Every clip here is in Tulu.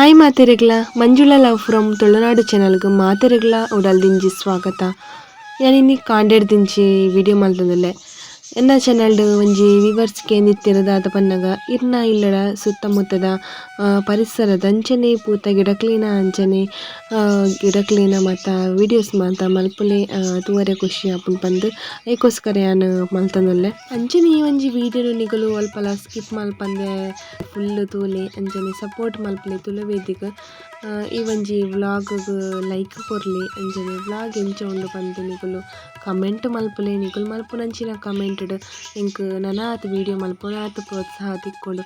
ಹಾಯ್ ಮಾತೆರೆಗ್ಲ, ಮಂಜುಳಾ ಲವ್ ಫ್ರಮ್ ತುಳುನಾಡು ಚಾನಲ್ಗ್ ಮಾತೆರೆಗ್ಲ ಉಡಲ್ದಿಂಜಿ ಸ್ವಾಗತ. ಯಾನ್ ಇನಿ ಕಾಂಡೆಡ್ದಿಂಚಿ ವಿಡಿಯೋ ಮಲ್ತೊಂದುಲ್ಲೆ. ಎನ್ನ ಚಾನಲ್ಡ್ ಒಂಜಿ ವಿವರ್ಸ್ ಕೇಂದಿತ್ತೆರ್ ದಾದ ಪನ್ನಗ ಇರ್ನ ಇಲ್ಲಡ ಸುತ್ತಮುತ್ತದ ಪರಿಸರದ ಅಂಚನೆ ಪೂತ ಗಿಡಕ್ಲೆನ ಅಂಚನೆ ಗಿಡಕ್ಲೆನ ಮಾತ ವಿಡಿಯೋಸ್ ಮಾತ ಮಲ್ಪುಲೆ, ತೂವರೆ ಖುಷಿ ಆಪುಂಡು ಪಂದ್ ಐಕೋಸ್ಕರ ಯಾನ್ ಮಲ್ತೊಂದುಲ್ಲೆ. ಅಂಚನೆ ಈ ಒಂಜಿ ವಿಡಿಯೋನು ನಿಕುಲು ಅಲ್ಪಲ ಸ್ಕಿಪ್ ಮಲ್ಪಂದೆ ಫುಲ್ ತೂಲೆ, ಅಂಚನೆ ಸಪೋರ್ಟ್ ಮಲ್ಪುಲೆ ತುಳುವೇದಿಗ್. ಈ ಒಂಜಿ ವ್ಲಾಗ್ ಲೈಕ್ ಕೊರ್ಲೆ, ಅಂಚನೆ ವ್ಲಾಗ್ ಎಂಚ ಉಂಡು ಪಂದ್ ನಿಕುಲು ಕಮೆಂಟ್ ಮಲ್ಪುಲೆ. ನಿಕುಲು ಮಲ್ಪುನಂಚಿನ ಕಮೆಂಟ್ ಡ್ ಎಂಕ್ ನನಾತ್ ವಿಡಿಯೋ ಮಲ್ಪುನಾತ್ ಪ್ರೋತ್ಸಾಹ ತಿಕ್ಕುಂಡು.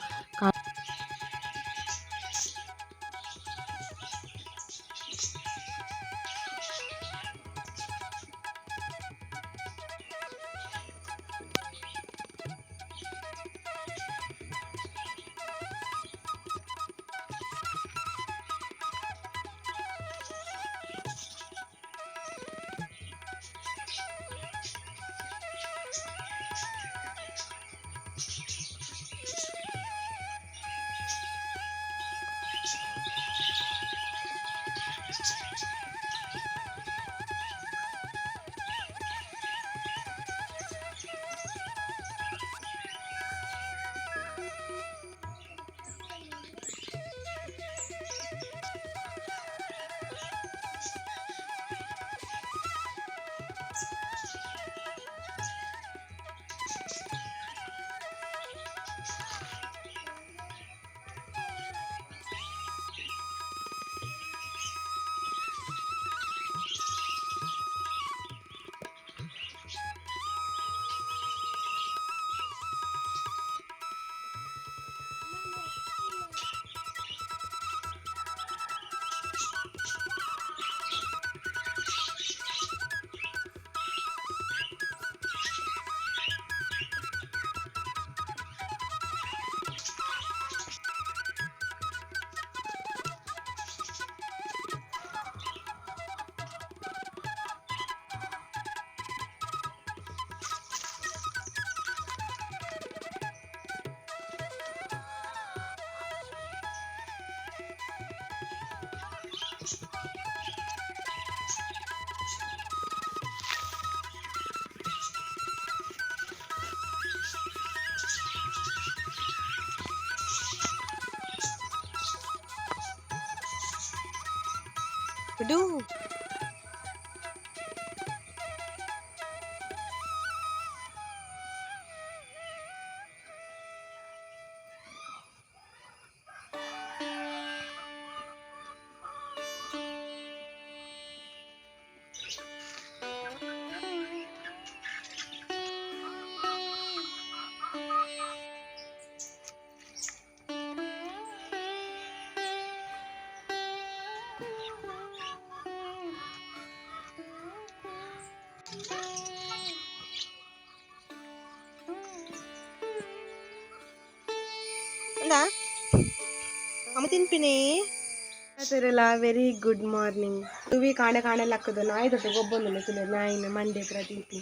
Do. ಅಮ್ಮ ತಿನ್ಪಿನಿ. Very good morning. ತುವಿ ಕಾಣೆ ಕಾಣೆ ಲಕ್ಕದು ನಾಯಿ ದೊಡ್ಡ ಗೊಬ್ಬೊಂದುಲ್ಲ ತುಲೆ ನಾಯಿನ ಮಂಡೆ ಪ್ರದೀಪಿ.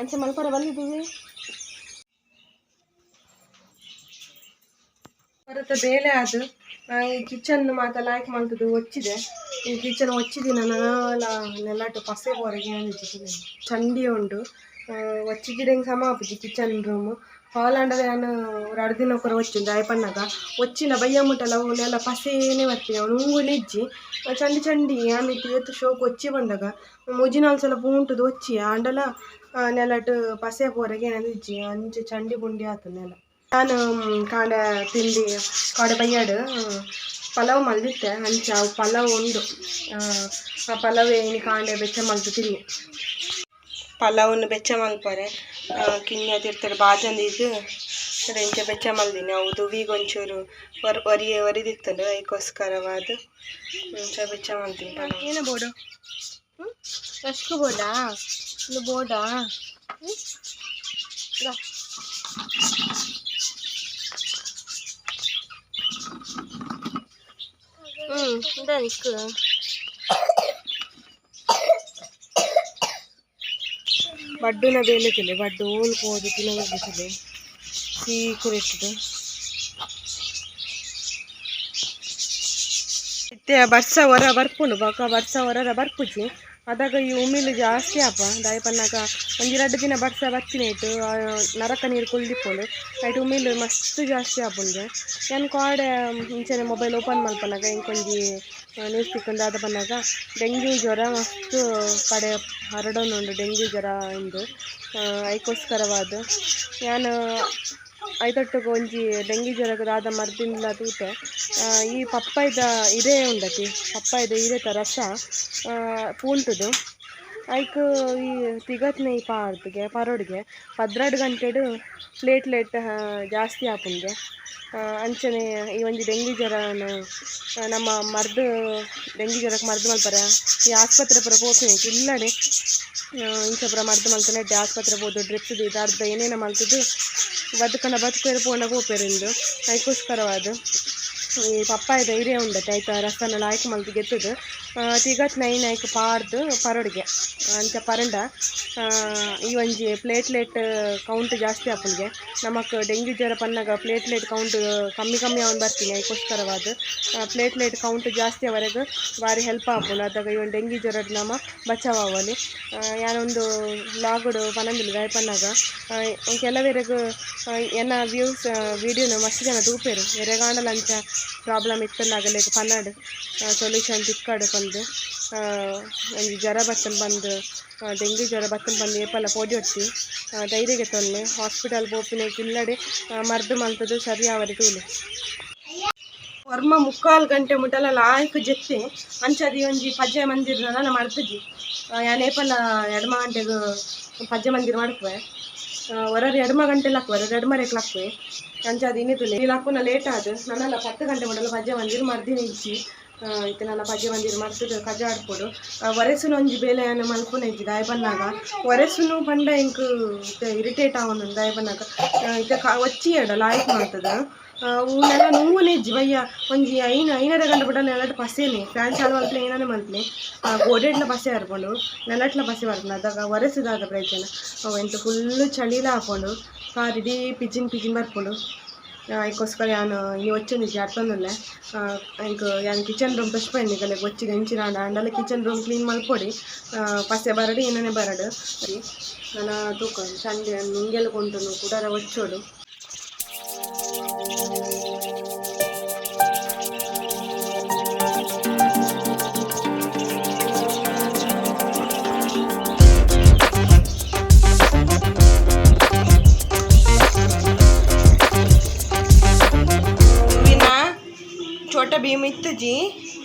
ಅಂಚೆ ಮಲ್ಪರ ಬಲ್ಲಿ ತುವಿ. ಹೊರತ ಬೇಲೆ ಅದು ಈ ಕಿಚನ್ ಮಾತ ಲಾಯ್ಕ್ ಮಲ್ತದು ಒಚ್ಚಿದೆ. ಈ ಕಿಚನ್ ಒಚ್ಚಿದಿನ ನನಲ ನೆಲಟು ಪಸೆ ಪೋರೆಗೆ ಚಂಡಿ ಉಂಡು. ಒಚ್ಚಿಜಿಡೆಂಗ್ ಸಮ ಆಪುಜಿ ಕಿಚನ್ ರೂಮ್. ಹಾಲ್ ಆಂಡಲ ಯಾನ್ ರಡ್ಡ್ ದಿನ ಕೊರ ಒಚ್ಚಿಂದು ಆಯ್ ಪನ್ನಗ ಒಚ್ಚಿನ ಬಯ್ಯ ಮುಟ್ಟಲ ಅವು ನೆಲ ಪಸೇನೆ ಬರ್ಪಿನ ಅವು ನುಂಗುಲ ಇಜ್ಜಿ. ಚಂಡಿ ಚಂಡಿ ಯಾನ್ ಇತ್ತೆ ಏತ್ ಶೋಕು ಒಚ್ಚಿ ಬಂಡಗ ಮೂಜಿ ನಾಲ್ ಸಲ ಪೂಂಟುದು ಒಚ್ಚಿ ಆಂಡಲ ನೆಲಟ್ ಪಸೆ ಪೋರೆಗೆ ಏನಂದ್ ಇಜ್ಜಿ. ಅಂಚ ಚಂಡಿ ಪುಂಡಿ ಆತು ನೆಲ. ಯಾನ್ ಕಾಂಡೆ ತಿಂಡಿ ಕಾಡೆ ಬಯ್ಯಡ್ ಪಲಾವ್ ಮಲ್ದಿತ್ತೆ. ಅಂಚ ಅವು ಪಲಾವ್ ಉಂಡು. ಆ ಪಲಾವ್ ಇನಿ ಕಾಂಡೆ ಬೆಚ್ಚ ಮಲ್ತು ತಿನ್ನಿ. ಪಲಾವ್ನು ಬೆಚ್ಚ ಮಲ್ಪರೆ ಕಿನ್ಯ ತಿರ್ತಡ್ ಬಾಜೊಂದು ಇಂಚ ಬೆಚ್ಚ ಮಲ್ದಿನಿ. ಅವು ದುವಿಗ್ ಒಂಚೂರು ಒರಿ ಒರಿದಿತ್ತುಂಡು ಐಕೋಸ್ಕರವಾದ್ ಇಂಚ ಬೆಚ್ಚ ಮಲ್ದಿನಿ ಪಲಾವ್. ಏನ ಬೋಡು ರಶ್ಕು ಬೋಡಾ ಉಂದು ಬೋಡಾ? ಇಂದ ನಿಕ್ಕು ಬಡ್ಡುನ ಬೇಲೆ ತಿಲೆ ಬಡ್ಡು ಓಲ್ ಪೋದು ತಿನ್ನೋದು ಸೀಕ್ರೆಟ್. ಇತ್ತೆ ಬರ್ಸ ಹೊರ ಬರ್ಪುಂಡು ಬೊಕ ಬರ್ಸ ಹೊರ ಬರ್ಪುಜಿ ಅದಾಗ ಈ ಉಮಿಲು ಜಾಸ್ತಿ ಆಪ ದಾಯ ಪನ್ನಗ ಒಂಜಿ ರಡ್ಡ್ ದಿನ ಬರ್ಸ ಬತ್ತಿನ ಇಟ್ಟು ನರಕ ನೀರು ಕುಲ್ದಿಪ್ಪುಂಡು ಐಟ್ ಉಮಿಲು ಮಸ್ತ್ ಜಾಸ್ತಿ ಆಪುಂಡು. ಯಾನ್ ಕೋಡೆ ಇಂಚನೆ ಮೊಬೈಲ್ ಓಪನ್ ಮಲ್ಪನಗ ಇಂಕೊಂಜಿ ನ್ಯೂಸ್ ತಿಕ್ಕುಂಡು ದಾದ ಪನ್ನಗ ಡೆಂಗ್ಯೂ ಜ್ವರ ಮಸ್ತ್ ಕಡೆ ಹರಡೊಂದುಂಡು ಡೆಂಗ್ಯೂ ಜ್ವರ ಇಂದು ಐಕೋಸ್ಕರವಾದ್ ಯಾನ್ ಐತೊಟ್ಟುಗು ಒಂಜಿ ಡೆಂಗ್ಯೂ ಜ್ವರಗ್ ದಾದ ಮರ್ದಿಂಡ್ಲ ತೂತೆ. ಈ ಪಪ್ಪಾಯಿದ ಇರೆ ಉಂಡತಿ ಪಪ್ಪಾಯಿದ ಇರೆತ ರಸ ಪೂಂಟುದು ಐಕ್ ಈ ತಿಗತ್ನೆ ಪಾರ್ದ್ಗೆ ಪರೊಡ್ಗೆ 12 ಗಂಟೆಡ್ ಪ್ಲೇಟ್ಲೆಟ್ ಜಾಸ್ತಿ ಆಪುಂಡು. ಅಂಚನೆ ಈ ಒಂಜಿ ಡೆಂಗ್ಯೂ ಜ್ವರನ್ ನಮ್ಮ ಮರ್ದ್ ಡೆಂಗ್ಯೂ ಜ್ವರಕ್ಕೆ ಮರ್ದ್ ಮಲ್ಪರೆ ಈ ಆಸ್ಪತ್ರೆ ಪೂರ ಪೋಪಿನ ಇಲ್ಲಡೆ ಇಂಚ ಪೂರ ಮರ್ದ್ ಮಲ್ತುಂಡ ಎಡ್ಡೆ ಆಸ್ಪತ್ರೆ ಪೋದು ಡ್ರಿಪ್ಸ್ ದೀದ್ ಅರ್ಧ ಏನೇನ ಮಲ್ತುದು ಬದುಕಂಡ ಬದುಕುವೆರ್ ಪೋಂಡ ಪೋಪೆರ್ ಇಂದು ಐಕೋಸ್ಕರವಾದ್ ಈ ಪಪ್ಪಾಯಿದ ಇರೆ ಉಂಡತೆ ಐತ ರಸನ ಲಾಯ್ಕ್ ಮಲ್ತ್ ಗೆತ್ತುದು ತಿಗತ್ ನೈನ್ ಐಕ್ ಪಾರ್ದ್ ಪರೊಡ್ಗೆ ಅಂಚ ಪರಂಡ ಈ ಒಂಜಿ ಪ್ಲೇಟ್ಲೆಟ್ ಕೌಂಟ್ ಜಾಸ್ತಿ ಆಪುಂಡ್ಗೆ. ನಮಕ್ ಡೆಂಗ್ಯೂ ಜ್ವರ ಪನ್ನಗ ಪ್ಲೇಟ್ಲೆಟ್ ಕೌಂಟ್ ಕಮ್ಮಿ ಕಮ್ಮಿ ಆವೊಂದು ಬರ್ತೀನಿ ಐಕೋಸ್ಕರವಾದ್ ಪ್ಲೇಟ್ಲೆಟ್ ಕೌಂಟ್ ಜಾಸ್ತಿ ಆವರೆಗ್ ಬಾರಿ ಹೆಲ್ಪ್ ಆಪುಂಡು. ಅದಾಗ ಈ ಒಂಜಿ ಡೆಂಗ್ಯೂ ಜ್ವರಡ್ ನಮ ಬಚಾವ್ ಆವೊಲಿ. ಯಾನೊಂದು ಲಾಗುಡು ಪನೊಂದುಲ್ಲೆ ದಾಯೆ ಪನ್ನಗ ಕೆಲವೆರೆಗ್ ಎನ್ನ ವ್ಯೂಸ್ ವೀಡಿಯೋನು ಮಸ್ತ್ ಜನ ತೂಪೆರ್ ಎರೆಗಾಂಡಲ ಅಂಚ ಪ್ರಾಬ್ಲಮ್ ಇತ್ತುಂಡ ಅಗಲೆಗ್ ಪನಡ್ ಸೊಲ್ಯೂಷನ್ ತಿಕ್ಕಡ್ ಪಂದ್ ಒಂಜಿ ಜ್ವರ ಬತ್ತುಂಡು ಪಂದ್ ಡೆಂಗ್ಯೂ ಜ್ವರ ಬತ್ತುಂಡು ಪಂದ್ ಏಪಲ ಪೋಡ್ಯೊಡ್ಚಿ ಧೈರ್ಯ ಗೆತ್ತೊನ್ಲೆ ಹಾಸ್ಪಿಟಲ್ ಪೋಪಿನೆಕ್ ಇಲ್ಲಡೆ ಮರ್ದ್ ಮಲ್ತುದು ಸರಿ ಆವರೆ ತೂಲೆ. ಒರ್ಮ ಮುಕ್ಕಾಲು ಗಂಟೆ ಮುಟಲ ಲಾಯ್ಕ್ ಜೆತ್ತೆ ಅಂಚಾದ್ ಒಂಜಿ ಪಜ್ಜೆ ಮಂದಿರ ನನ ಮರ್ತಿಜಿ. ಯಾನ್ ಏಪಲ ಎಡ್ಮ ಗಂಟೆಗ್ ಪಜ್ಜೆ ಮಂದಿರ ಮಡ್ಪುವೆ ಒರರ್ ಎಡ್ಮ ಗಂಟೆ ಲಕ್ಕುವೆ ಎಡ್ಮರೆಕ್ ಲಕ್ಕುವೆ ಅಂಚಾದ್ ಇನಿ ತೂಲೆ ಈ ಲಕ್ಕುನ ಲೇಟ್ ಆದ್ ನನಲ 10 ಗಂಟೆ ಮುಟಲ ಪಜ್ಜೆ ಮಂದಿರ ಮರ್ದಿನ ಇಜ್ಜಿ. ಇತ್ತೆ ನನ ಪಜ್ಜೆ ಮಂದಿರ ಮರ್ತುದು ಕಜ ಆಡ್ಪೊಡು. ಒರೆಸುನ ಒಂಜಿ ಬೇಲೆ ಯಾನ್ ಮಲ್ಪುನ ಇಜ್ಜಿ ದಾಯೆ ಪನ್ನಗ ಒರೆಸುನು ಪಂಡ ಎಂಕ್ ಇತ್ತೆ ಇರಿಟೇಟ್ ಆವೊಂದುಂಡು. ದಾಯೆ ಪನ್ನಗ ಇತ್ತೆ ಒಚ್ಚಿಯಡ ಲಾಯ್ಕ್ ಮಲ್ತುದು ನೆಲ ನುಂಗುನೇ ಇಜ್ಜಿ ಬಯ್ಯ ಒಂಜಿ ಐನರೆ ಗಂಟೆ ಬುಡ ನೆಲಟ್ ಪಸೆನೆ ಫ್ಯಾನ್ ಚಾಲು ಮಲ್ಪಲೆ ಏನಾನೆ ಮಲ್ಪಲೆ ಗೋಡೆಡ್ಲ ಪಸೆ ಬರ್ಪುಂಡು ನೆಲಟ್ಲ ಪಸೆ ಬರ್ಪುಂಡು. ಅದಾಗ ಒರೆಸುದಾದ ಪ್ರಯೋಜನ ಅವು ಎಂತ ಫುಲ್ಲು ಚಳಿಲ ಆಪುಂಡು ಕಾರ್ ಇಡೀ ಪಿಜಿನ್ ಪಿಜಿನ್ ಬರ್ಪುಂಡು. ಐಕೋಸ್ಕರ ಯಾನ್ ಇನಿ ಒಚ್ಚೊಂದಿಜ್ಜಿ ಅರ್ತೊಂದುಲ್ಲೆ. ಎಂಕ್ ಯಾನ್ ಕಿಚನ್ ರೂಮ್ ತೋಜ್ಪಾಯೆ ನಿಕಲೆಗ್ ಒಚ್ಚಿದ್ ಎಂಚಿನ ಆಂಡ ಆಂಡಲ kitchen room clean ಮಲ್ಪೊಡಿ ಪಸೆ ಬರಡ್ ಏನೇನೆ ಬರಡ್ ನನ ತೂಕ ಚಂಡಿ ನುಂಗೆಲ್ ಕೊಂಟುನು ಕುಡರ ಒಚ್ಚೊಡು. ಚೋಟ ಭೀಮ್ ಇತ್ತುಜಿ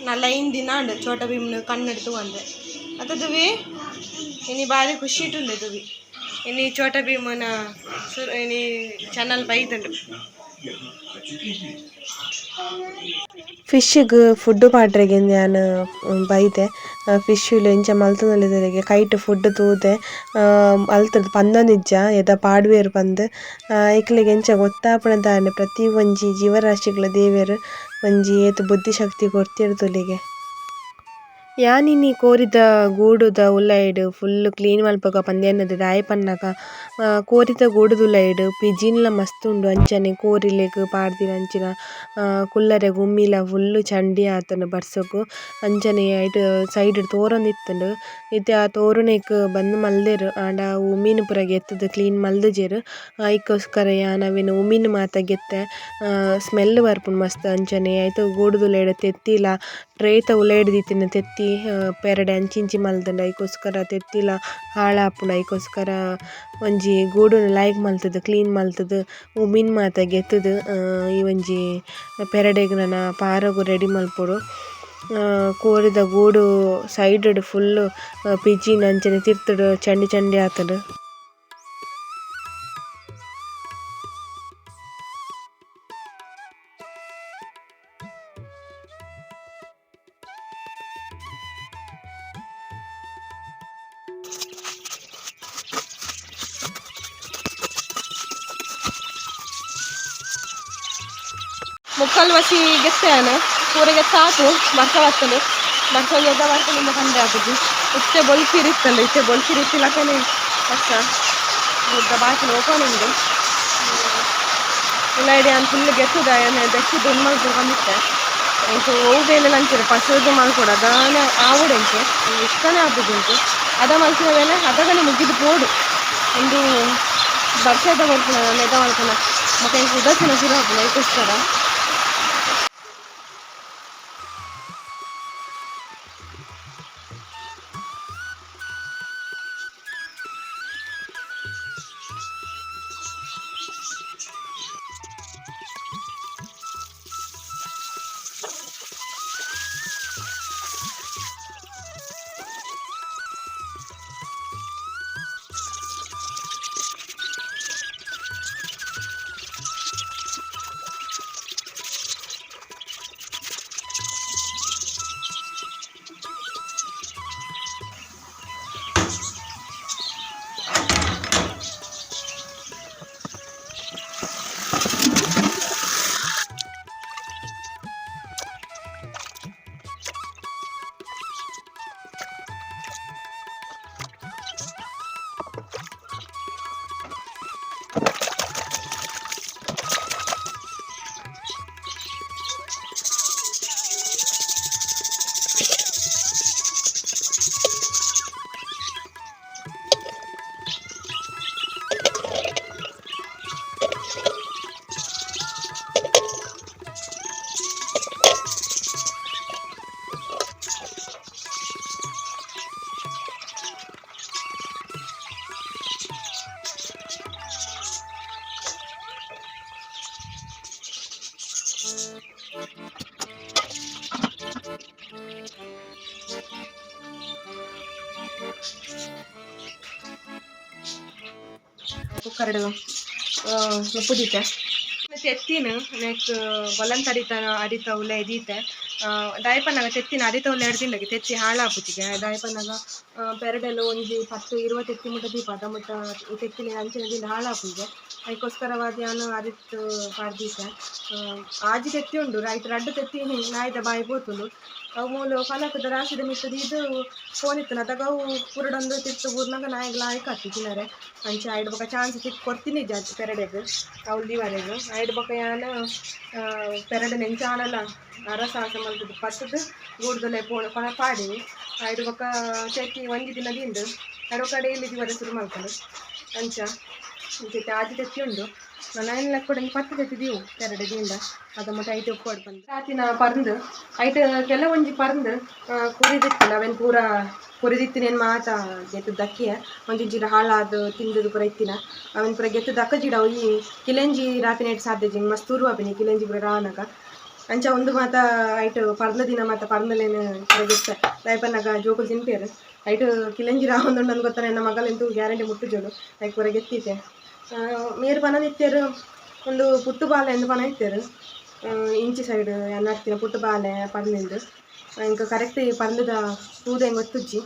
ನಾ ಲೈನ್ ದಿನ ಅಂಡು ಚೋಟ ಭೀಮ್ನ ಕಣ್ಣೆಡ್ತು ಬಂದೆ ಅತ್ತ ದುವಿ ಇನಿ ಬಾರಿ ಖುಷಿ ಇಟ್ಟುಂಡೆ ದುವಿ ಇನಿ ಚೋಟ ಭೀಮನ ಇನಿ ಚಾನಲ್ ಬೈದುಂಡು. ಫಿಶ್ಗ್ ಫುಡ್ ಪಾಡ್ರೆಗೆ ಯಾನ್ ಬೈದೆ ಫಿಶ್ಲು ಇಂಚ ಮಲ್ತೊಂದುಲ್ಲೆರ್ ಕೈಟ್ ಫುಡ್ ತೂದೆ ಅಲ್ತುರ್ದು ಪಂದೊಂದಿಜ್ಜ ಏದ ಪಾಡುವೆರ್ ಪಂದ್ ಐಕ್ಲೆಗ್ ಎಂಚ ಗೊತ್ತಾಪುನ ದಾನೆ ಪ್ರತಿ ಒಂಜಿ ಜೀವರಾಶಿಗ್ಲ ದೇವೆರ್ ಒಂಜಿ ಏತ್ ಬುದ್ಧಿ ಶಕ್ತಿ ಕೊರ್ತೆರ್ ತೂಲೆಗೆ. ಯಾನ್ ಇನಿ ಕೋರಿದ ಗೂಡುದ ಉಲಯಿಡ್ ಫುಲ್ಲ್ ಕ್ಲೀನ್ ಮಲ್ಪುಗ ಪಂದ್ ಎನ್ನುದು ದಾಯೆ ಪನ್ನಗ ಕೋರಿದ ಗೂಡುದ ಉಲಯಿಡ್ ಪಿಜಿನ್ಲ ಮಸ್ತ್ ಉಂಡು ಅಂಚನೆ ಕೋರಿಲೆಗ್ ಪಾಡ್ದಿನ ಅಂಚಿನ ಕುಲ್ಲರೆಗ್ ಉಮ್ಮಿಲ ಫುಲ್ಲ್ ಚಂಡಿ ಆತುಂಡು ಬರ್ಸೊಗು ಅಂಚನೆ ಐಟ್ ಸೈಡ್ ಡ್ ತೋರೊಂದಿತ್ತುಂಡು ಇತ್ತೆ ಆ ತೋರುನೆಕ್ ಬಂದ್ ಮಲ್ದೆರ್ ಆಂಡ ಉಮಿನ್ ಪೂರ ಗೆತ್ತುದು ಕ್ಲೀನ್ ಮಲ್ದುಜೆರ್ ಐಕೋಸ್ಕರ ಯಾನ್ ಅವೆನ್ ಉಮಿನ್ ಮಾತ ಗೆತ್ತೆ ಸ್ಮೆಲ್ ಬರ್ಪುಂಡು ಮಸ್ತ್ ಅಂಚನೆ ಐತ ಗೂಡುದ ಉಲಯಿಡ್ ತೆತ್ತಿಲ ಟ್ರೇತ ಉಲಯಿಡ್ ದೀತಿನ ತೆತ್ತಿ ಪೆರಡೆ ಅಂಚಿಂಚಿ ಮಲ್ದುಂಡು ಐಕೋಸ್ಕರ ತೆತ್ತಿಲ ಹಾಳಾಪುಂಡು ಐಕೋಸ್ಕರ ಒಂಜಿ ಗೂಡುನು ಲಾಯ್ಕ್ ಮಲ್ತುದು ಕ್ಲೀನ್ ಮಲ್ತುದು ಉಮಿನ್ ಮಾತ ಗೆತ್ತುದು ಈ ಒಂಜಿ ಪೆರಡೆಗ್ ನನ ಪಾರೊಗು ರೆಡಿ ಮಲ್ಪೊಡು. ಕೋರಿದ ಗೂಡು ಸೈಡ್ ಡ್ ಫುಲ್ಲ್ ಪಿಜಿನ್ ಅಂಚನೆ ತಿರ್ತುಡು ಚಂಡಿ ಚಂಡಿ ಆತುಂಡು. ಮುಕ್ಕಾಲು ವಸಿ ಗೆತ್ತೆ ಪೂರ ಗೆತ್ತಾತು ಬರ್ಸ ಬರ್ತದೆ ಬರ್ಸ ಗೆದ್ದ ಬರ್ತದೆ ಕಂಡೆ ಆಪುಜಿ. ಇತ್ತೆ ಬೊಲ್ಕಿರಿ ಇತ್ತಲ್ಲ ಇತ್ತೆ ಬೊಲ್ಕಿರಿ ಇತ್ತಿಲಕನೆ ಬರ್ಸ ಉದ್ದ ಬಾಕಿಲ್ ಓಪನ್ ಉಂಡು ಉಲಾಯಿಡ್ ಯಾನ್ ಫುಲ್ ಗೆತ್ತುದ ಯಾನ್ ದೆಕ್ಕಿದ್ ಉಂದು ಮಲ್ಪು ಬಂದಿತ್ತೆ. ಎಂಕ್ ಒವು ಬೇಲೆ ಅಂಚೆನೆ ಪಸೆದ ಮಲ್ಪೊಡು ಅದಾನೆ ಆವೊಡು ಎಂಕ್ ಇಷ್ಟನೇ ಆಪುಜಿ ಎಂಕ್ ಅದ ಮಲ್ತಿನ ಬೇಲೆ ಅದಗನೆ ಮುಗಿದು ಪೋಡು ಉಂದು ಬರ್ಸದ ಬರ್ಪುನ ನೆದ ಮಲ್ಪುನ ಬೊಕ ಎಂಕ್ ಉದಾಸೀನ ಶುರು ಆಪುಂಡು ಐಕೋಸ್ಕರ. ಕುಕ್ಕರ್ಡ್ ನುಪ್ಪು ದೀತೆ ತೆತ್ತಿನ ನೆಕ್ ಬೊಲಂತ ಅರಿತ ಅರಿತ ಉಲೆ ದೀತೆ ದಾಯಪನ್ನಗ ತೆತ್ತಿನ ಅರಿತ ಉಲೆ ಎಡ್ದಿಂಡಗೆ ತೆತ್ತಿ ಹಾಳಾಪುಜಿಗೆ ದಾಯಪನ್ನಗ ಪೆರಡೆಲ್ಲ ಒಂಜಿ 10 20 ತೆತ್ತಿ ಮುಟ್ಟ ದೀಪ ಅದ ಮುಟ್ಟ ತೆತ್ತಿನ ಅಂಚಿನ ದಿಂದ ಹಾಳಾಪುಜೆ ಅದಕ್ಕೋಸ್ಕರವಾದ ಯಾನು ಅರಿತು ಪಾಡ್ದೀತೆ. ಆಜಿ ತೆತ್ತಿ ಉಂಡು ರೈಟ್ ರಡ್ಡು ತೆತ್ತಿ ನಾಯಿದ ಬಾಯಿ ಪೋತುಂಡು ಅವು ಮೂಲು ಫಲಕದ ರಾಶಿದ ಮಿತ್ತದ ಇದು ಫೋನ್ ಇತ್ತು ಅದಾಗ ಅವು ಪುರಡೊಂದು ತಿತ್ತು ಬೂರ್ನಾಗ ನಾಯಿಗ್ ಲಾಯ್ಕ್ ಆತಿ ತಿನ್ನರೆ ಅಂಚ ಐಡ್ ಬೊಕ ಚಾನ್ಸ್ ತಿಕ್ ಕೊರ್ತೀನಿ ಜಾಸ್ತಿ ಪೆರಡೆಗ್ ಅವ್ಲು ದಿವರೆಗ್ ಐಡ್ ಬೊಕ ಯಾನ ಪೆರಡೆ ನೆಂಚಾನಲ ಅರಸಾಸ ಮಲ್ತುದು ಪತ್ತುದು ಗೂಡ್ದೊಲೆ ಪೋಣ ಪಣ ಪಾಡಿನಿ ಐಡ್ ಬೊಕ ತೆತ್ತಿ ಒಂಜಿ ದಿನ ದಿಂಡು ಐಡ್ ಬೊಕ ಡೈಲಿ ದಿವರೆ ಶುರು ಮಲ್ಪುಂಡು ಅಂಚ ಇಂಚ ಆಜಿ ತೆತ್ತಿ ಉಂಡು ನೈನ್ ಲೆಕ್ಕ ಒಂಜಿ 10 ತೆತ್ತಿ ದೀವು ಪೆರಡೆ ದಿಂಡ ಅದ ಮುಟ್ಟ ಐಟ್ ಉಪ್ಪು ಬಂದು ರಾತಿನ ಪರ್ಂದು ಐಟ್ ಕೆಲವೊಂಜಿ ಪರ್ಂದು ಕುರಿದಿತ್ತಿನ ಅವೆನ್ ಪೂರ ಕುರಿದಿತ್ತಿನೇನು ಮಾತ ಗೆತ್ತು ದಕ್ಕಿಯ ಒಂಜೊಂಜಿ ಹಾಳಾದ್ ತಿಂದದು ಪೂರ ಇತ್ತಿನ ಅವೆನ್ ಪೂರ ಗೆತ್ತು ದಕ್ಕ ಜಿಡ ಅವು ಈ ಕಿಲೆಂಜಿ ರಾಪಿನ ಸಾಧ್ಯ ಜಿಂಗ್ ಮಸ್ತ್ ತುರು ಆಪಿನಿ ಕಿಲೆಂಜಿ ಪೂರ ರಾವನಗ ಅಂಚ ಒಂದು ಮಾತ ಐಟ್ ಪರ್ಂದ ದಿನ ಮಾತ ಪರ್ಂದಲೇನು ಪೂರ ಗೆತ್ತ ದಾಯಪನ್ನಗ ಜೋಕುಲು ತಿನ್ಪೇರು ಐಟ್ ಕಿಲೆಂಜಿ ರಾವೊಂದುಂಡು ಗೊತ್ತ ನನ್ನ ಮಗಲೆಂತೂ ಗ್ಯಾರಂಟಿ ಮುಟ್ಟುಜೋಡು ಐಕ್ ಪೂರ ಗೆತ್ತಿತೆ. ಮೇರು ಪನದಿತ್ತೆರ್ ಒಂದು ಪುಟ್ಟು ಬಾಲೆ ಎಂದು ಪನ ಇತ್ತೆರ್ ಇಂಚಿ ಸೈಡ್ ನಡ್ತಿನ ಪುಟ್ಟು ಬಾಲೆ ಪರ್ಂದಿಂದು ಇಂಕ ಕರೆಕ್ಟ್ ಪರ್ಂದದ ತೂದೆ ಗೊತ್ತುಜ್ಜಿ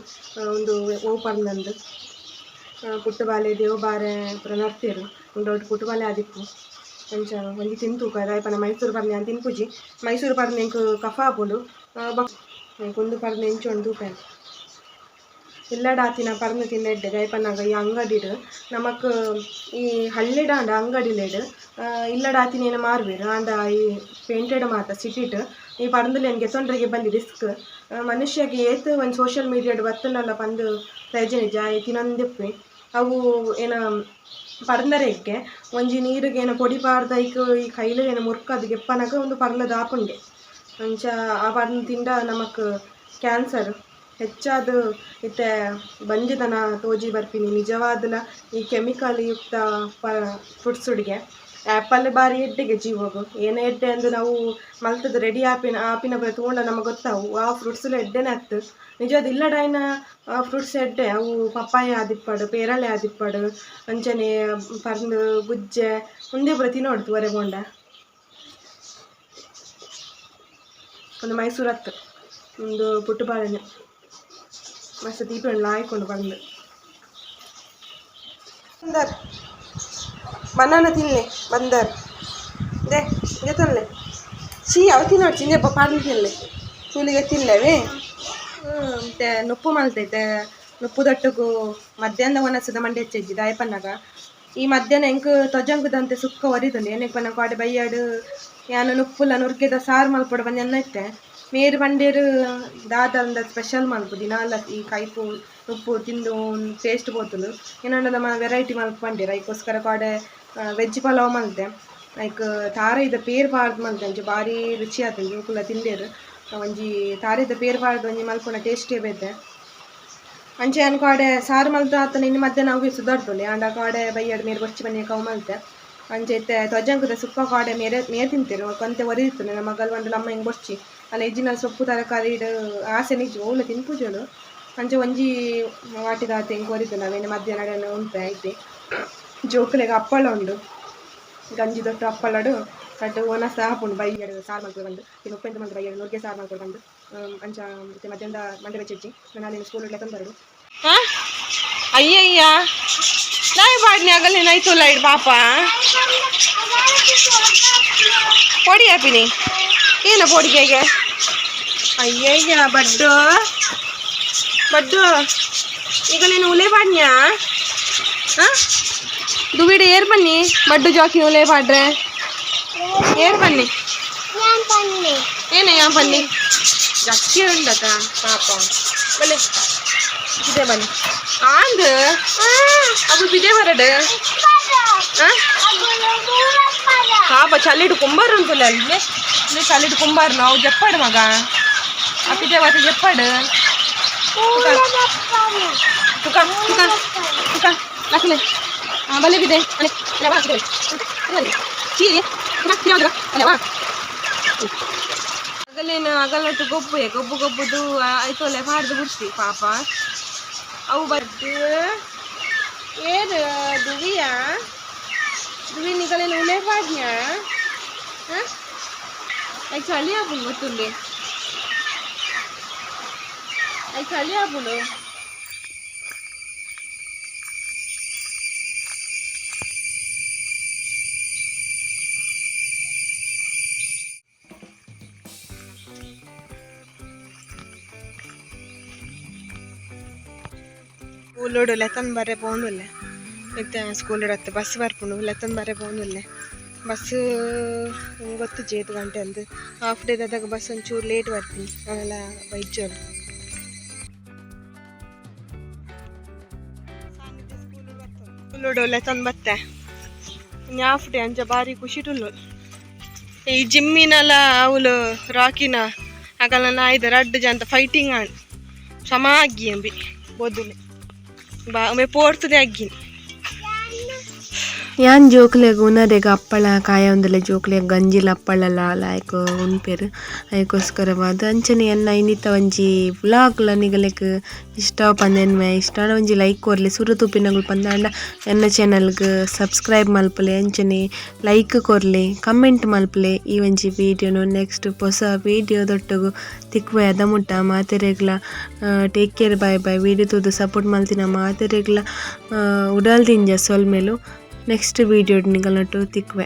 ಒಂದು ಓ ಪರ್ಂದಂದು ಪುಟ್ಟು ಬಾಲೆ ದೇವು ಬಾರೆ ಪೂರ ನಡ್ತೇರು ಒಂದು ದೊಡ್ಡ ಪುಟ್ಟು ಬಾಲೆ ಆದಿಪ್ಪು ಅಂಚ ಒಂಜಿ ತಿಂತೂಕ ದಾಯಪನ ಮೈಸೂರು ಪರ್ಂದ್ ಯಾನ್ ತಿನ್ಪುಜಿ ಮೈಸೂರು ಪರ್ಂದ್ ಎಂಕ್ ಕಫ ಆಪುಂಡು ಎಂಕ್ ಉಂದು ಪರ್ಂದ್ ಎಂಚ ಉಂಡು ತೂಪೆ ಇಲ್ಲಡಾತಿನ ಪರ್ಂದ್ ತಿಂದ ಎಡ್ಡೆ ದಾಯಪನ್ನಗ ಈ ಅಂಗಡಿಡ್ ನಮಕ್ ಈ ಹಳ್ಳಿಡಾಂಡ ಅಂಗಡಿಲೆಡ್ ಇಲ್ಲಡಾತಿನ ಏನ ಮಾರ್ವೇರು ಆಂಡ ಈ ಪೇಂಟೆಡ್ ಮಾತ ಸಿಟಿಟ್ ಈ ಪರ್ಂದುಲೆನ್ ಗೆತೊಂಡ್ರೆಗೆ ಬಲ್ಲಿ ರಿಸ್ಕ್ ಮನುಷ್ಯಗೆ ಏತ್ ಒಂಜಿ ಸೋಷಿಯಲ್ ಮೀಡಿಯಾಡ್ ಬತ್ತುಂಡಲ ಪಂದ್ ಪ್ರಯೋಜನ ಇಜ್ಜಿ ಆಯೆ ತಿನೊಂದಿಪ್ಪೆ ಅವು ಏನ ಪರ್ಂದರೆಗ್ಗೆ ಒಂಜಿ ನೀರುಗೆ ಏನ ಪೊಡಿ ಪಾಡ್ದ್ ಐಕ್ ಈ ಕೈಲು ಏನ ಮುರ್ಕದ್ ಗೆಪ್ಪನಗ ಒಂದು ಪರ್ಂದ ಆಪುಂಡೆ ಅಂಚ ಆ ಪರ್ಂದ್ ತಿಂಡ ನಮಕ್ ಕ್ಯಾನ್ಸರ್ ಹೆಚ್ಚಾದ ಇತ್ತೆ ಬಂಜಿದನ ತೋಜಿ ಬರ್ಪಿನಿ ನಿಜವಾದಲ ಈ ಕೆಮಿಕಲ್ ಯುಕ್ತ ಫ್ರೂಟ್ಸುಡಿಗೆ ಆ್ಯಪಲ್ ಬಾರಿ ಎಡ್ಡೆಗೆ ಜೀವೊಗು ಏನೇ ಎಡ್ಡೆ ಅಂದು ನಾವು ಮಲ್ತದ ರೆಡಿ ಆಪಿನ ಆಪಿನ ಪೂರ ತೂಂಡ ನಮಗೆ ಗೊತ್ತಾವು ಆ ಫ್ರೂಟ್ಸ್ಲ ಎಡ್ಡೆನೆ ಅತ್ತು ನಿಜವಾದ ಇಲ್ಲಡಾಯಿನ ಫ್ರೂಟ್ಸ್ ಎಡ್ಡೆ ಅವು ಪಪ್ಪಾಯ ಆದಿಪ್ಪಡು ಪೇರಳೆ ಆದಿಪ್ಪಡು ಅಂಚನೆ ಪರ್ಂದ್ ಗುಜ್ಜೆ ಉಂದೇ ಪೂರ ತಿನ್ನೋಡು ತೂವರೆ ಪೋಂಡ ಒಂದು ಮೈಸೂರು ಅತ್ತು ಒಂದು ಪುಟ್ಟು ಬಾಳೆನೆ ಮಸ್ತ್ ದೀಪ ಲಾಯ್ಕೊಂಡು ಬಂದು ಬಂದರ್ ಬನಾನ ತಿನ್ಲೆ ಬಂದರ್ they ಗೆತೊನ್ಲೆ ಚೀ ಅವು ತಿನ್ನೋಡು ಚಿಂದೆ ಪಾಡ್ದು ತಿನ್ಲೆ ಚೂಲಿಗೆ ತಿನ್ಲೆವೆ ಮತ್ತೆ ನುಪ್ಪು ಮಲ್ತೈತೆ ನುಪ್ಪು ದಟ್ಟುಗು ಮಧ್ಯಾಹ್ನ ಒಣಸದ ಮಂಡೆ ಹೆಚ್ಚೆಜ್ಜಿ ದಾಯಪನ್ನಗ ಈ ಮಧ್ಯಾಹ್ನ ಎಂಕ್ ತೊಜಂಕುದಂತೆ ಸುಕ್ಕ ಒರಿದುಂಡು ಏನೆಕ್ ಪನ್ನ ಕಾಡೆ ಬಯ್ಯಾಡು ಯಾನ್ ನುಪ್ಪುಲ ನುರ್ಗೆದ ಸಾರು ಮಲ್ಪೊಡು ಪಂದ್ ಎನ್ನ ಇತ್ತೆ ಮೇರ್ ಪಂಡೇರು ದಾದಂದ ಸ್ಪೆಷಲ್ ಮಲ್ಪು ದಿನಾಲ ಈ ಕೈಪು ಉಪ್ಪು ತಿಂದು ಟೇಸ್ಟ್ ಪೋತುಂಡು ಏನಾಂಡ ನಮ್ಮ ವೆರೈಟಿ ಮಲ್ಪು ಪಂಡೇರು ಐಕೋಸ್ಕರ ಕಾಡೆ ವೆಜ್ ಪಲಾವ್ ಮಲ್ತೆ ಐಕ್ ತಾರೈದ ಪೇರ್ ಪಾಡ್ದ್ ಮಲ್ತೆ ಅಂಚ ಬಾರಿ ರುಚಿ ಆತುಂಡು ಜೋಕುಲ ತಿಂದೇರು ಒಂಜಿ ತಾರೈದ ಪೇರ್ ಪಾಡ್ದ್ ಒಂಜಿ ಮಲ್ಪುನ ಟೇಸ್ಟೇ ಬೇತೆ ಅಂಚೆ ಯಾನ್ ಕಾಡೆ ಸಾರು ಮಲ್ತ ಆತನ ಇನ್ನು ಮಧ್ಯಾಹ್ನ ಅವು ಸುದಾರ್ತೊಲಿ ಆಂಡ ಕಾಡೆ ಬಯ್ಯಡ್ ಮೇರ್ ಬೊರ್ಚಿ ಬನ್ನಿ ಕವು ಮಲ್ತೆ ಅಂಚೆ ಇತ್ತೆ ತೊಜಂಕುದ ಸುಕ್ಕ ಕಾಡೆ ಮೇರೆ ಮೇರ್ ತಿಂತೇರು ಕೊಂತೆ ಒರಿದಿತ್ತುಂಡು ನನ್ನ ಮಗಲ್ ಪಂಡಲ್ ಅಮ್ಮ ಎಂಕ್ ಬೊರ್ಚಿ ಅಲ್ಲ ಇಜ್ಜಿಂಡ ಸೊಪ್ಪು ತರಕಾರಿ ಆಸೆ ನಿಜ ಓಲ ತಿನ್ಪುಜೊಲು ಅಂಚೆ ಒಂಜಿ ವಾಟಿದಾತ್ ಎಂಕ್ ಒರಿದುಂಡು ಅವೇನು ಮಧ್ಯಾಹ್ನ ಉಂಪೆ ಐತೆ ಜೋಕುಲೆಗ್ ಅಪ್ಪಳ ಉಂಡು ಗಂಜಿ ದೊಟ್ಟು ಅಪ್ಪಳಡು ಕಟ್ಟು ಒನಸ್ ಆಪುಂಡು ಬಯ್ಯಡ್ ಸಾರು ಮಲ್ಪೊಡು ಪಂದ್ ಉಪ್ಪೆಂತ ಮಲ್ತ್ ಬಯ್ಯಡ್ ನುರ್ಗೆ ಸಾರು ಮಲ್ಪೊಡು ಪಂದ್ ಅಂಚ ಇತ್ತೆ ಮಧ್ಯಾಹ್ನದ ಮಂಡೆ ಬೆಚ್ಚ ನಾನು ಸ್ಕೂಲ್ ಲೆತ್ತೊಂದು ಬರಡು ಅಯ್ಯಯ್ಯ ನಾಯಿ ಪಾಡ್ನಿ ಅಗಲ್ ನೈತುಲ್ಲ ಇಡ್ ಪಾಪ ಪೊಡಿ ಆಪಿನಿ ಏನು ಪೊಡಿಗೆಗೆ ಅಯ್ಯಯ್ಯ ಬಡ್ಡು ಬಡ್ಡು ಈಗ ನೀನು ಉಲೆ ಪಾಡ್ನ್ಯಾ ಹಾಂ ದುವಿಡ ಏರ್ ಬನ್ನಿ ಬಡ್ಡು ಜಾಕಿ ಉಲೆ ಪಾಡ್ರೆ ಏರ್ ಬನ್ನಿ ಏನೇ ಯಾ ಬನ್ನಿ ಜಕ್ಕಿ ಉಂಡತ ಪಾಪ ಬಲೆ ಇದೆ ಬನ್ನಿ ಆಂದ್ ಅವು ಬಿದೆ ಬರಡು ಪಾಪ ಚಲ್ಲಿಡು ಕುಂಬಾರು ಉಂಟುಲ್ಲ ಅಲ್ಲಿ ಇಲ್ಲಿ ಚಲ್ಲಿಡು ಕುಂಬಾರು ನಾವು ಜಪ್ಪಾಡು ಮಗ ಅಪ್ಪಿದೆ ವಾತ ಜಪ್ಪಾಡು ತುಕ ತುಕ ತುಕ ಲಕ್ಲೆ ಬಲೆ ಬಿದೆ ಅಗಲೇನು ಅಗಲಟ್ಟು ಗೊಬ್ಬು ಗೊಬ್ಬು ಗೊಬ್ಬುದು ಐತೋಲೆ ಪಾಡ್ದು ಬಿಡ್ತಿ ಪಾಪ ಅವು ಬದ್ದು ಏರು ದುವಿಯಾ ದುವಿ ನಿಗಲೇನು ಉಲೆ ಪಾಡ್ನ್ಯಾ I ಚಳಿ ಆಪುಂಡು ಗೊತ್ತುಂಡೆ I ಚಳಿ ಆಪುಂಡು ಸ್ಕೂಲೋಡು ಲೆತ್ತನ್ ಬರೆ ಪೋಂದುಲ್ಲೆ ಇತ್ತೆ ಸ್ಕೂಲೋಡು ಅತ್ತೆ ಬಸ್ ಬರ್ಪುಂಡು ಲೆತ್ತನ್ ಬರೆ ಪೋಂದುಲ್ಲೆ ಬಸ್ ಗೊತ್ತುಜ್ಜಿ ಏತ್ ಗಂಟೆ ಅಂದ್ ಹಾಫ್ ಡೇ ದಾದಾಗ ಬಸ್ ಒಂಚೂರು ಲೇಟ್ ಬರ್ಪುನಿ ಆಂಡಲ ಬೈಜೋಲು ಸ್ಕೂಲೋಡು ಲೆತ್ತನ್ ಬತ್ತೆ ಇನ್ನು ಹಾಫ್ ಡೇ ಅಂಚ ಬಾರಿ ಖುಷಿಟುಲ್ಲು ಈ ಜಿಮ್ಮಿನಲ ಅವಳು ರಾಕಿನ ಅಗಲ ನಾಯ್ದ ರಡ್ಡು ಜನ ಫೈಟಿಂಗ್ ಆಂಡ್ ಸಮ ಅಗ್ಗಿ ಅಂಬಿ ಬೋದುಲೆ ಬಾ ಒಮ್ಮೆ ಪೋರ್ತದೆ ಅಗ್ಗಿನಿ ಯಾನ್ ಜೋಕ್ಲೆಗ್ ಉನರೆಗ್ ಅಪ್ಪಳ ಕಾಯೊಂದುಲ್ಲೆ ಜೋಕ್ಲೆಗ್ ಗಂಜಿಲ ಅಪ್ಪಳಲ ಲಾಯ್ಕ್ ಉನ್ಪೆರ್ ಐಕೋಸ್ಕರವಾದ್ ಅಂಚನೆ ಎನ್ನ ಇನ್ನಿತ ಒಂಜಿ ವ್ಲಾಗ್ಲ ನಿಗಲೆಗ್ ಇಷ್ಟ ಪಂದ್ ಇಷ್ಟ ಒಂಜಿ ಲೈಕ್ ಕೊರ್ಲೆ ಸುರು ತೂಪಿನಗುಲು ಪಂದಾಂಡ ಎನ್ನ ಚಾನಲ್ಗ್ ಸಬ್ಸ್ಕ್ರೈಬ್ ಮಲ್ಪುಲೆ ಅಂಚನೆ ಲೈಕ್ ಕೊರ್ಲೆ ಕಮೆಂಟ್ ಮಲ್ಪುಲೆ ಈ ಒಂಜಿ ವೀಡಿಯೋನು ನೆಕ್ಸ್ಟ್ ಪೊಸ ವೀಡಿಯೋ ದೊಟ್ಟುಗು ತಿಕ್ಕುವೆ ಅದ ಮುಟ್ಟ ಮಾತೆರೆಗ್ಲ take care bye bye video ತೂದು ಸಪೋರ್ಟ್ ಮಲ್ತಿನ ಮಾತೆರೆಗ್ಲ ಉಡಲ್ ದಿಂಜ ಸೊಲ್ಮೆಲು ನೆಕ್ಸ್ಟ್ ವೀಡಿಯೋ ನಿಗಲ್ನೊಟ್ಟು ತಿಕ್ಕುವೆ.